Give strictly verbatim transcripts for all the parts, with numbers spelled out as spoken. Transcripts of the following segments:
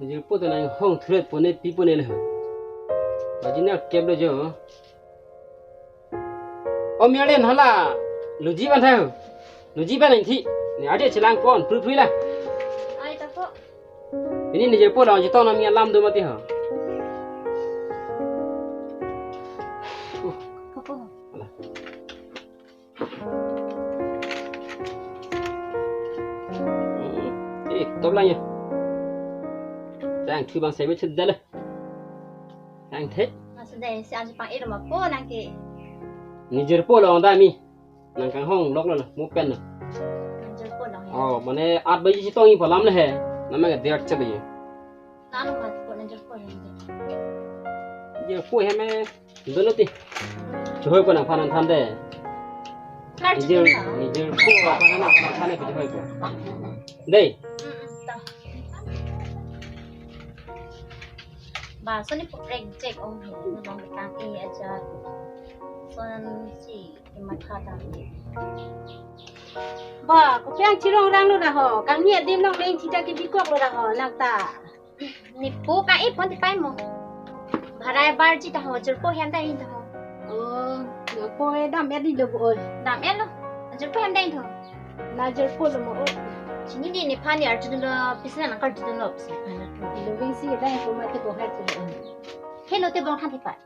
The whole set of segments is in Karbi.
Nijirpo ta nanghong thuret pone pi pone le ho. Baji ne kep lo jo. O Mialen, hala. Luji ban tha ho. Luji ban nangthi. Ne ade chelang pon pru pru la. Ai ta po. Pini nijirpo la jitong nami alam do mati ho. Kapo. Hala. Eh, top lang ya. Tang thu bang sebe chedale. Tang the. Masa dai si aji pang iro ma po nang ke. Nijirpo lo da mi. Nang kanghong lok lo na, mo pen na. Nijirpo lo ya. Oh, mane at baji chitong-i pu alam le he. Nama ke der chale ye. Nanu mat po nijirpo lo. Nijirpo he me. Dolo ti. Chehoi ko nangphan nangthan de. Klar Nijir, chicken na. Nijirpo aphan nangphan nangthan de chehoi ko. Dei. Mm, mm, ta. Ba, soni po prek jek ong he. Nabang betang e aja. Son si matha ta. Ba, kopi ang chirong rang lo ra ho. Kangni adim long leng chita ke bikok lo ra ho. Nang ta. Nipu ka e phone tipai mo. Bharai bar ji ta ho, jirpo hem ta in ta ho. Oh, jirpo e dam e di lo bo oi. Dam e lo. Jirpo hem ta in tho. Na jirpo lo mo oi. Chini ni ni pani arjun lo, pisna na karjun lo, pisna pana. Lo bing si dai ko mate ko hai ko. Hello te bong than tipai.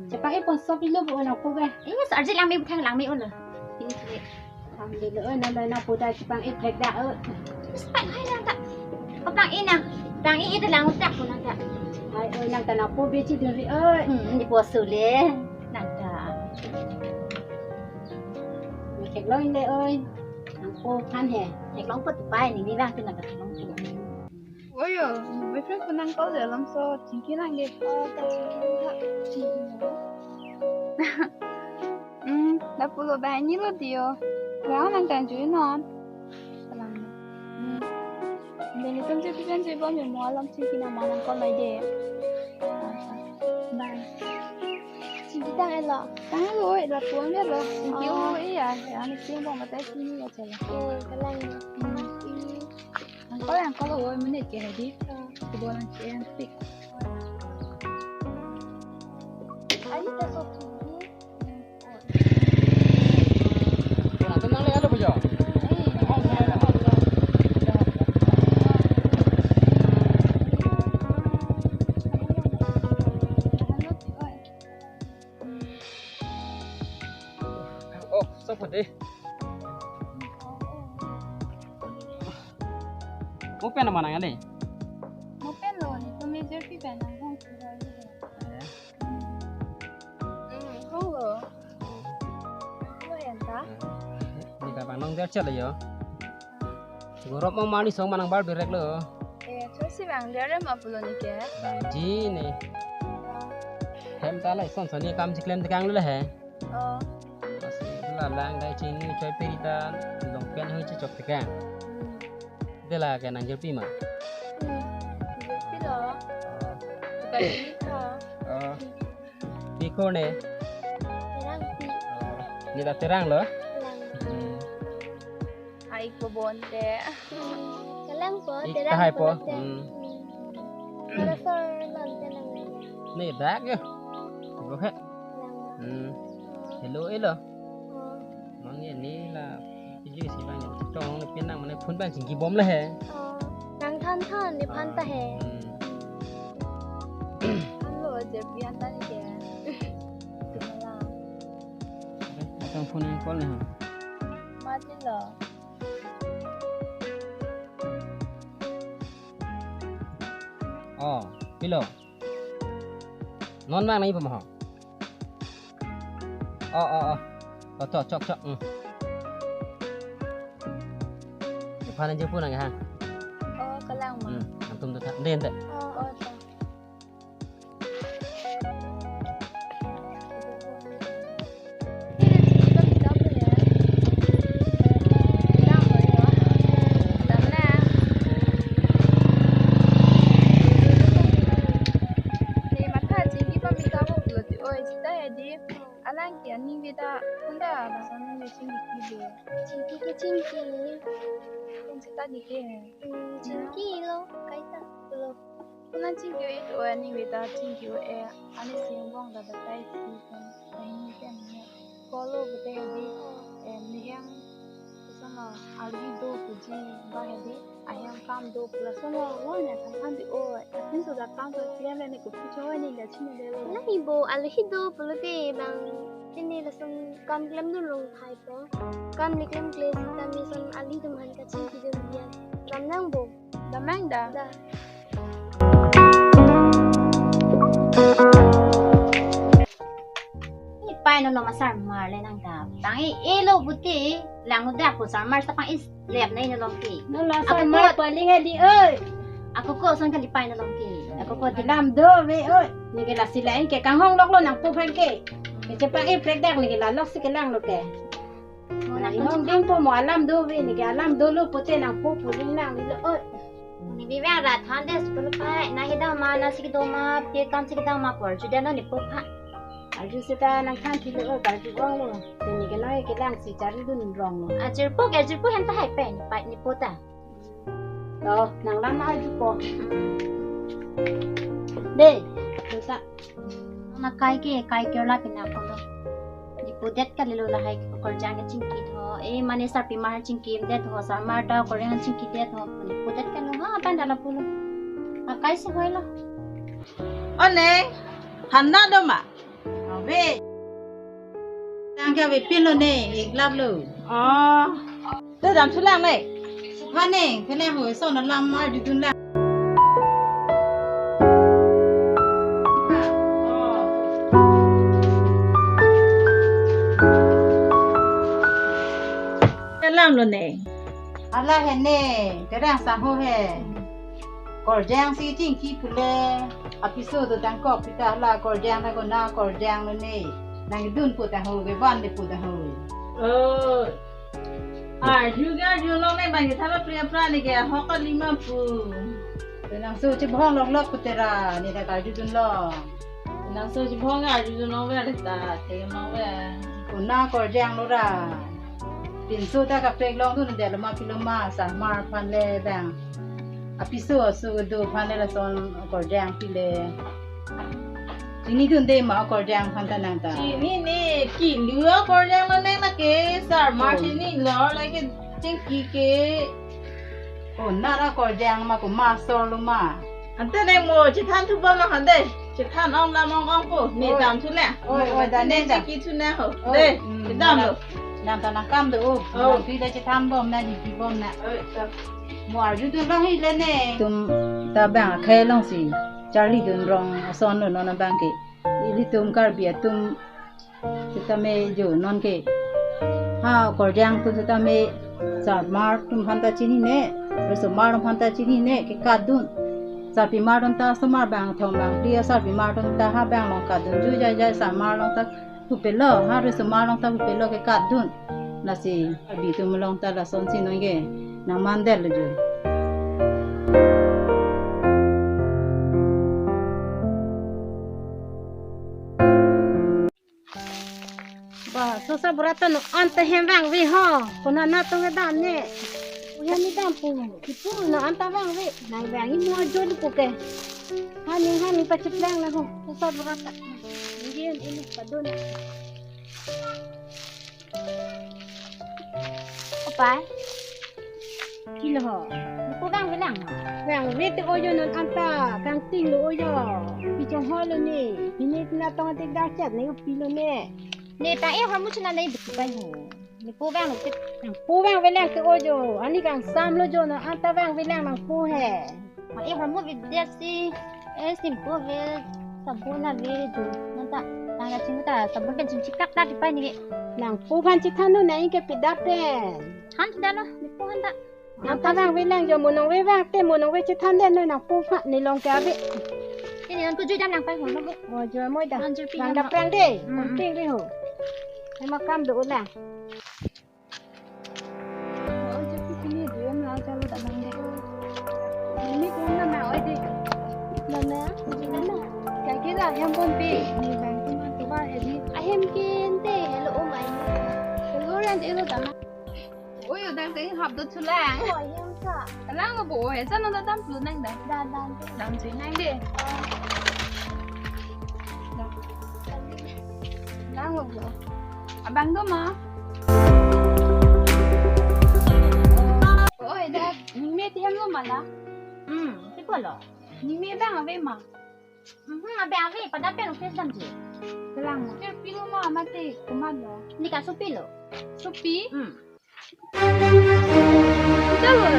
Chepang e pon sop ilo bo nang po be. Yes, arjik langme buthang langme ulo. Alhamdulillah, oi, nang nang po ta chepang e prek da, oi. Chepang hai nang ta. Pang e nang. Pang e ita lang utak ko nang ta. Hai, oi, nang ta nang po be chidun ri, oi. Hmm, di po sule. Nang ta. Nang theklong le, oi. Nang po phan he. Theklong po tipai ni ni lang tu nang ta theklong po. Oyo, boyfriend pu nang call de alam so, chingki nang ke. Oh, ta chingki nang. Chingki nang. Hmm, lapu lo banghini lo dio. Lang nang kan jui non. Lang. Hmm. Deni tum je pijan je bom mo alam chingki nang ma nang call mai de. Bye. Chingki tang elo. Tang lo, lapu am lo. Chingki o iya, ya ni ching bom mata chingki ya chala. Hmm, kalang. Hmm. Ang call, ang call, oi, menit ke hadi. Kedolan si ang tik. Ayo, ta sok. Wah, tenang le, ada apa ya? Oh, sop deh. Mo pen ma nang ale? Mo pen lo, ni to major pi pen nang hong tu lo. Eh. Hmm, hong lo. Lo yan ta? Ni ka bang nong der chalo yo. Gorop mo mani song manang bar berek lo. Eh, so si bang der ma pulo ni ke? Bang ji ni. Hem ta lai son son ni kam si klem tekang lo he. Oh. Mas la lang dai chini choi peri ta long pen hui chok tekang. Hmm. Dela ke nang jirpi ma. Hmm. Jirpi lo. Oh. Bukan ini kau. Oh. Pi ko ne? Terang pi. Oh. Ni ta Terang lo? Terang. Hmm. Ai ko bonte. Kalang po, ik Terang tahai po. Po te. Hmm. Hmm. Para sor non te nang. Ne dak ya. Go he. Kalang. Hmm. Hello, hello. Oh. Mang ye ni la. Iji si bang. Tong ne pin nang mane phone bang chingki bom le he. Oh. Nang than than ni phan ta he. Hmm. Hello, je pian ta ni ke. Tumala. Atang phone ni call ni ha. Mati lo. Oh, pilo. Non mang nai pamahok. Oh, oh, oh. Oh, to, chok, chok. Hmm. Depan aja pun nang ha. Oh, kalang ma. Hmm, antum tu tak. Deh, deh. Oh, oh, to. Alang ke aning beta Kunda, lason neli chingki ke. Chingki ke chingki. Kung seta ke ke. Hmm, chingkilo, kaita pulo. Kung nang chingki o-e, neli ta chingki o-e. Ani si angbong ta batai si kan. Ahin kan ya. Kolo batai di. Em, ni yang sama alhi do puji ba hedi. Ahem kam do pula sama lo nya kan kan di o. Ahin so da kam so sian ni ko pucho ni la chini de lo. Nang ibo alhi do pulote bang chini lason kam klem dun long phai po. Kam ni klem kle sita mi son alhi dum han kachingki dun bian. Lam nang bo. Lam nang da. Da. Ni pai no lo ma sarmar le nang ta. Bang e, e lo puti lang no dak ko sarmar ta bang e lep nai no long ki. No la Ako sarmar ko- paling hedi oi. Ako ko son kali pai no long ki. Ako ko di Alam do ve oi. Ni ke lasi la-in ke kanghong lok lo nangpo aphan ke. Ke chepang e prek dak ni ke la lok si kelang lo ke. Mo Na nang inong to ding po mo alam do ve ni ke alam dolo pute nangpo puling lang ni lo oi. Ni bibi ara than des pulu pai na heda ma na si do ma pe kam si do ma por ju dano ni po pha. Arju seta nangthan thilo oi, arju ong lo. Ni ke noi kelang si charli dun rong lo. Ajir po ke ajir po hen ta hai pen pai ni po ta. To, nang lam arju po. De, dosa. Na kai ke, kai ke la pina ko lo. Ni pudet kali lo lahai ko korjang ke chingki tho. E mane sarpimar chingki det tho, sarmar ta korjang chingki det tho. Ni pudet kali lo ha pan dala pulo. Na kai si hoi lo. One, hanna do ma. Ave. Tang ke ave pin lo ne, ik lap lo. Oh. Te dam thulang ne. Ha ne, kene ho so na lam arju dun lang. Te lam lo ne. Hala he ne, terang saho he. Korjang si chingki pule, apiso do tangkok pita hala korjang na ko na korjang lo ne. Nang dun pu ta ho, ke ban de pu ta ho. Oh. Arju ke arju lo ne bang ke thala priya pra ne ke hok kali ma pu. Te nang so chibhong lok lok pu tera, ne da arju dun lo. Nang so chibhong arju dun lo ve ta, te ma ve. Ko na korjang lo ra. Pinso ta kaprek long dun de lo ma pilo ma, sarmar aphan le bang. Apiso aso do aphan le lason korjang pile. Chini dun de ma korjang aphan ta nang ta. Chini ne, kilo korjang lo ne na ke, sarmar Oh. chini lo la ke chingki ke. Oh, na ra korjang ma ko ma sor lo ma. Ante ne mo chithan thu bom na han de. Chithan ong lam ong ong po. Ne Oi. Dam thu ne. Oi, oi, da ne ne da. Chingki thu ne ho. Oi, De, mm, chidam lo. Nang ta nang kam do. Oh. Nang pi da chithan bom na ni pi bom na. Oi, ta. Mo arju dun long hi le ne. Tum ta bang akhei long si. Charli dun rong ason lo non abang ke. Ilitum Karbi atum sitame jo non ke. Ha korjang atum sitame sarmar atum aphan ta chini ne, risomar atum aphan ta chini ne ke kat dun. Sarpimar atum ta somar bang thong bang pli sarpimar atum ta ha bang long kat dun ju jai jai sarmar along ta pu pelo, ha risomar along ta pu pelo ke kat dun. Lasi Karbi atum along ta lason si non ke nang man del lo jo. Ba, sosa bura ta no anta hem vangve ho. Kona na to dam ne. Uya ni dam pu. Kipu no anta vangve. Nang vang i mo jol pu ke. Hani hani pachiplang na ho. Sosa bura ta. Ngiyen ini padun. Opai. Kilo ho. Ko vangve lang. Vangve te ojo non anta kangting lo ojo. Pi chonghoi lo ne. Pini tina tong te dak chat ne pi lo ne. Ne ta e hormu china ne buku pai ho. Ne ko vang lo te. Ko vangve lang te ojo. Ani kangsam lo jo non anta vangve lang nang ko he. Ma e hormu vidyasi. E simple ve sabun ave do. Nanta nang ching ta sabun pen ching chikak ta di pai ni. Nang ko aphan chithan do nang ke pida pen. Han chida lo, ne ko han ta. Nang ta vangve lang jo mo nangve vang te mo nangve chithan de no nang ko aphan ne long ke ave. Ini nang ko jui dan lang pai ho lo. Oh, jo mo da. Nang jui pi Nang yang da ho. Prang de. Mm, mm. Kangting de ho. Ema kam do la. Oh, jo pi pini dia na chalo da nang de. Ini ko na na oi de. Na na, na na. Kai ke la yang bon pe. Ni bang ko ma to ba he ni. Ahem kin te hello oh my. Elo tama. Oi, udak dei hap do chulang. Oi, yang sa. Kalang lo bo, oi, sa no da dam plu nang da. Da, da. Dam chui nang de. Kalang lo bo. Abang do ma. Oi, da, ningme ti hem lo ma la. Hmm, ti ko lo. Ningme bang ave ma. Mhm, ave ave, pada pen office damji. Kalang, kir pilo ma mate komat lo. Neke sopi lo. Sopi? Hmm. Chalo.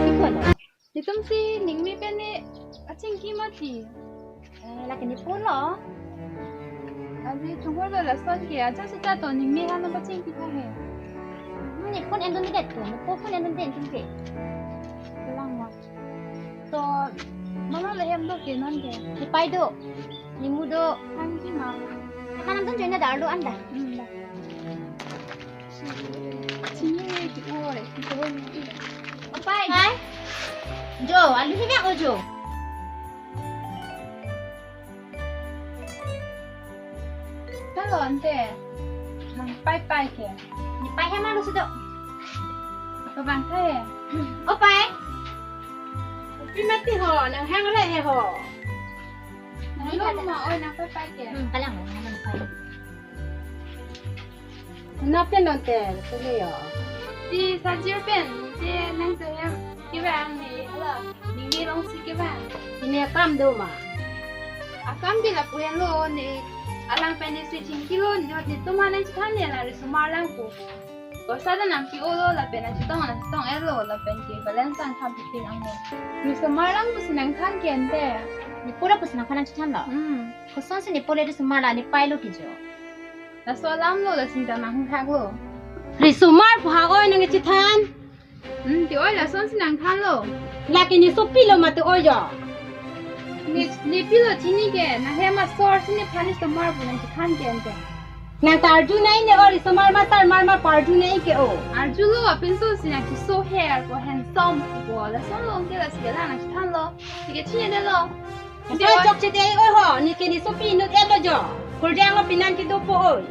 Iko lo. Itum si ningme pen ne achingki mati. Eh, lake nepo lo. Abi chungkor lo lason ke, aja seta to ningme han pachingki tha he. Hmm, ne phone endun det to, nepo phone endun det tum ke. Kalang ma. To, mama le hem do ke non ke? Nepai do. Nemu do. Thank you, ma. Manam tun join na dar do anda. Hmm, da. Chini ki ore, ki ore. Opai. Hai. Jo, alu hi o jo. Halo, ante. Nang pai pai ke. Nepai hem alu sudo. Apa bang kai? Opai. Pi mati ho, nang hang re he ho. Nang lo ma, oi, nang pai pai ke. Hmm, kalang ho, nang pai. Nap pen non te, sini yo. Di sajir pen, di nang te hem kevang ni, hala, ningme along si kevang. Ini akam do ma? Akam di lapu henlo ni, alang pen ni si chingki lo, ni, netum aphan nang chethan ni la risomar lang pu. Ko sa da nang pi-o lo lapen nang chetong, nang chetong-et lo lapen ke balance ang tham pipin ang lo. Risomar lang pusi nang than ke ante. Nepo ra pusi nangphan nang chethan lo. Hmm. Kosonsi nepo le risomar la, nepai lo ke jo. Laso alam lo, lasi ta nang hak lo. Risomar pu ha oi nang chethan. Hmm, ti oi lasonsi nang than lo. Lake ne sopi lo mate oi jo. Ne, ne pilo chini ke, nang hem asor si nephan risomar pu nang chethan ke ante. Nang ta arju nai ne o, risomar ma sar mar ma pa arju nai ke o. Arju lo apinso si nang keso her ko handsome ko lason lo ke, lasi ke la nang chethan lo. Ti ke chini de lo. Ante oi chokche de oi ho, neke ne sopi inut-et lo jo. Korjang lo pinan kedo po oi.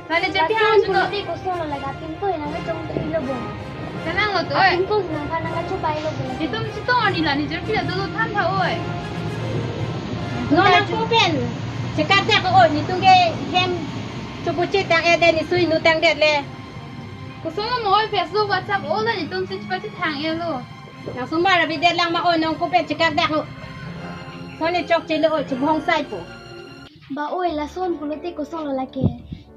Nane je pihan chuno. Ti koson lo laga pintu ina me chong tu ilo bo. Kalang lo to oi. Pintu nang kana ka chupai lo bo. Itum chetong ani la ne je pihan dolo than tha oi. Non nangpo pen. Chekak dak oi, netum ke hem chobuche tang-et de, ne sui inut tang det le. Koson lo mo oi, Facebook, WhatsApp, all lo netum si chepachethang-et lo. Nang somar abi det lang ma oi, nangko pen chekak dak lo. Soni chokche lo oi, chubong sai po. Ba oi, lason pulote koson lo lake.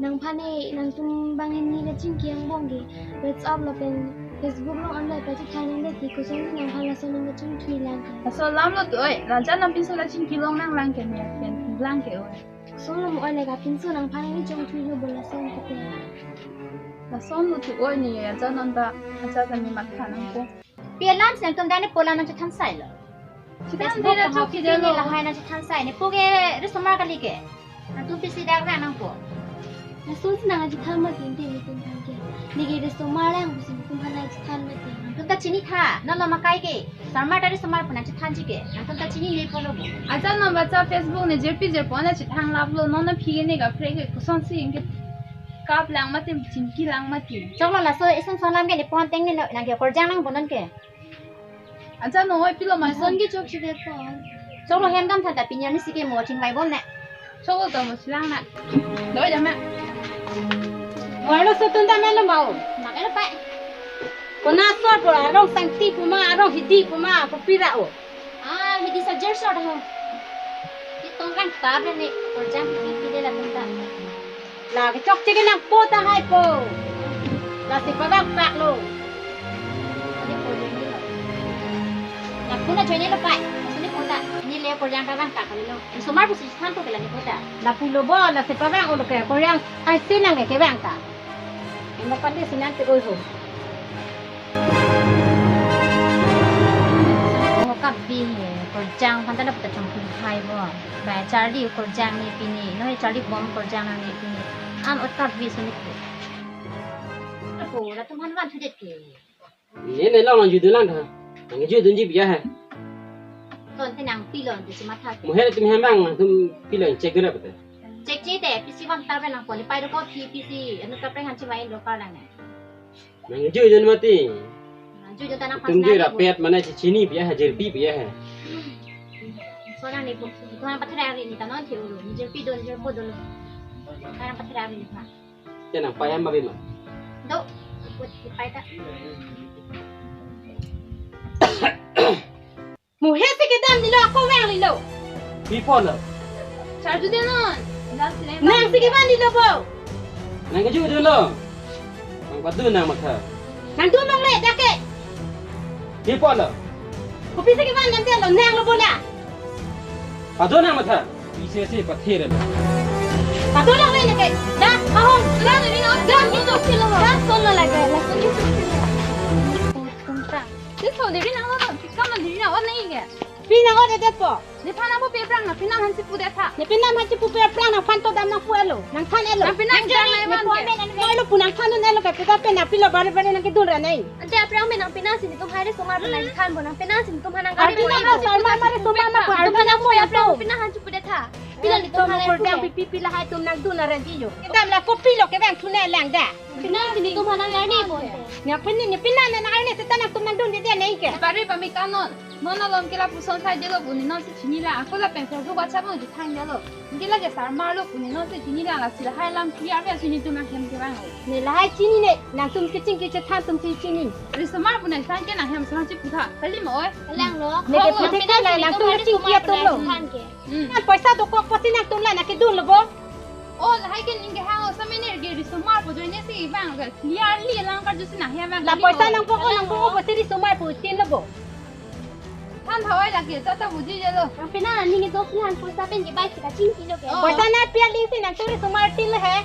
Nangphan ne, nangtum bang ne la chingki angbong ke. WhatsApp lapen Facebook along online pachethang nang det ti, kosonsi nangphan lason nang chingki lang ke. Laso alam lo to oi, la jan nang pinso la chingki long nang lang ke ne, pen lang ke oi. Koson lo mo oi, laga pinso nangphan ne chongthui lo bo lason ke te. Lason lo to oi, ne aja non ta, aja ta ne mat than nangpo. Pi alam si nangtum dak nepo alam nang chethan sai lo. Chethan Facebook dei la pahak chok pini chedelo. Lahai nang chethan sai, nepo ke risomar kali ke. Nangtum pisi dak ra nangpo. Lasonsi nang chethan mati ante netum than ke. Neke risomar lang pusi netum aphan nang chethan mati. Nangtum ta chini tha, non lo ma kai ke. Sarmar ta risomar pu nang chethanji ke. Nangtum ta chini nepo lo bo. Aja non bacha Facebook ne jirpi jirpo nang chethang lap lo, non aphi ke ne kaprek ke kosonsi ke kap lang mati, chingki lang mati. Choklo laso ison son alam ke nepo ateng ne lo, nang ke korjang lang bo non ke. Acha no oi pilo ma. Son ke chokche de po. Choklo hem dam than ta pini arni si ke mo chingvai bom ne. Choklo to mo chelang na. Doi dam na. Warlo sotun dam lo ma o. Nang elo pai. Kona sor po, arong sangti pu ma, arong hidi pu ma, kopi ra o. Ah, hidi sa jer sor ho. Ti tong kan ta bre ne, korjang pi pi de latum ta. La kechokche ke nangpo tahai po. Lasi pabang pak lo. Ani po jeni lo. Nangpo na jeni lo pai. Asuni po ta. Ni le korjang pabang pak lo. Risomar pusi than po ke la nepo ta. Lapu lo bo, lasi pabang o lo ke korjang. Ai si nang ke kevang ta. Ema pande si nang te oi ho. Mo kabi he, korjang aphan ta na puta chongkun hai bo. Ba charli korjang ne pini, no he charli bom korjang ne pini. An ot kabi suni ko. Ako, latum aphan van thudet ke. Ne ne long lang judun lang tha. Nang judunji biya hai. Ton te nang pilon te si matha ke. Mo he tum hem bang tum pilon check dun ra puta. Check chite, pisi bang tar pen nangpo, ne pai do ko phi pisi, anu kaprek han chimai do kar lang ne. Nang jujun mati. Nang jujun ta nang Tum pas jui nang rapet mana chini piya ha, jirpi piya ha. So nang ne pu, pu nang pathera ri ni ta non thi ulu, ni jirpi do, ni jirpo do lo. Nang pathera ri ni ta. Te nang payam ba bima. Do, put pai ta. Muhe si kedam nilo, ako vang lilo. Pi pon lo? Charju de non. Nang si kevan nilo bo. Nang keju de lo. Nang padu nang matha. Nang dun longle, dak ke. Pi pon lo? Kopi si kevan nang de lo, nang lo bola. Padu nang matha. Isi si pathir lo. Padu longle dak ke. Dah, ahong, dah, dah, dah, dah, son lo lagi, lah, son lo lagi. Tungtang. Sisong diri nang lo, sikam diri nang lo nai ke. Pi nang lo det po. Nephan nangpo pe aphrang nangpinang han chipu det tha. Nepinang han chipu pe aphrang nangphan to dam nangpu elo. Nangthan elo. Nangpinang nang jang jang nai ne man po ke. Amen, amen. Nang lo pu nangthan un elo kaprek ta pen nangpilo bare bare nangkedun ra nai. Ante aphrang me nangpinang si netum hai risomar pen nangthan bo, nangpinang si netum ha nang gari. Arpinang bo, risomar ma, risomar ma po. Arpinang nangpo aphrang nangpinang han chipu det tha. Pila netum ha nangpu kordang ke. Pi pi pila hai tum nangdun ra di yo. Kedam la kopilo kevang thune lang da. Pinang si netum ha nang arni bo. Nangpinang, nangpinang nang arni seta nangtum nangdun dede nai ke. Pari pameka non. Non along ke lapuson sai delo pu ne non si chini la. Ako lapen Facebook WhatsApp non chethang delo. Ke lake sarmar lo pu ne non si chini la, lasi lahai alam clear ve si netum nanghem kevang lo. Ne lahai chini ne, nangtum keching kechethan atum si chini. Risomar pu nangthan ke nanghem sarmar chipu tha. Kali mo oi. Kalang lo. Ne ke pute ke la nangtum keching kia atum lo. Than ke. Hmm. Nang poisa dokok pusi nangtum la nangkedun lo bo. Oh, lahai ke ning kehang o, sami ne ke risomar pu ajoine si vang ke clearly alam karju si nanghem vang. La poisa nangpo, nangpo pusi risomar pu tin lo bo. Than thawai lake, sa ta buji jalo. Nangpinang ning do si han poisa pen ke bai si kachingki lo ke. Oh. Poisa nangpi aling si nangtum risomar tin lo he.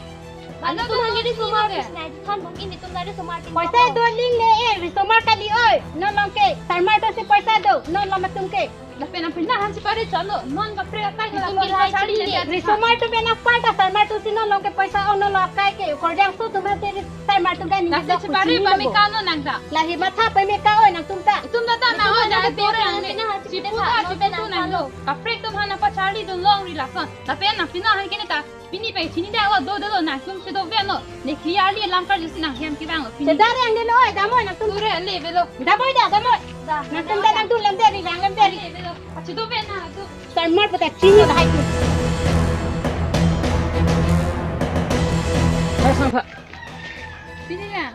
Ano tu nang risomar ke. Nai than bom ini tum nang risomar tin. Poisa do aling le e, risomar kali oi. Non along ke sarmar do si poisa do, non along atum ke. Lapen nangpinang han chipare chalo, non kaprek akai la. Netum ke lahai chini ne. Risomar atum pen nangpar ta sarmar atum si non along ke poisa o, non along akai ke. Kordang so atum ante sarmar atum kan ni. Nang chipare pameka non nang ta. Lahai matha pameka oi nangtum ta. Itum ta ta nang oi nang ta pore nang ne. Chipu ta chipu tu nang lo. Kaprek atum han nangpacharli dun longri lason. Lapen nangpinang han ke ne ta. Pini pen chini dalo, do dalo, nangtum si do veno. Ne clearly alam karju si nanghem kevang lo. Pini. Chedar yang delo, eh, damoi nangtum. Ture, le velo. Damoi da, damoi. Da. Nangtum da nangtum lam deri, lang lam deri. Le velo. Achi do vena tu. Sarmar pu ta chini lahai tu. Hai sang pha. Pini ya.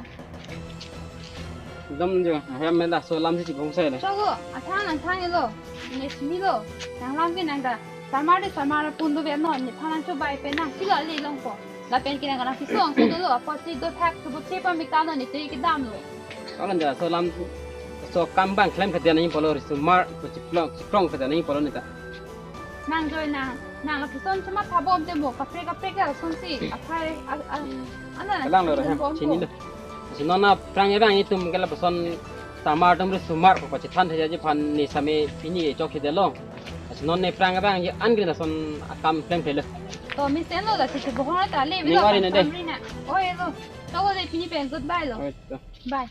Dam jo, hem menda so lam si chibong sai le. Chogo, athang nangthang lo. Ne chini lo. Nang lam ke nang ta. Sarmar de sarmar pun do veno, nephan nangchobai pen nang, chilo le longpo. Lapen ke nang nangpiso angso dolo, apotsi dothak, thubu che pameka non, ne te kedam lo. Kalan ja, so lam, so kam bang klem kadian nangji pulo, risomar, pu chiplong, chiplong kadian nangji pulo ne ta. Nang joi nang, nang lapuson choma thabom te mo, kaprek kaprek asonsi, aphai, a, a, hmm. Ana, kalang lo, chini hem, bom chini po. Lo. Si non aphrang evang itum ke lapuson sarmar atum risomar pu pachethan thekji aphan ne sami pini chok si delo. Si non ne aphrang evang ye an grin ason akam klem thelo. To mi sen lo da si bohong ta le. Ning lo ori ne de. Kam ri na. Oi lo. To le pini pen goodbye lo. Oi to. Bye.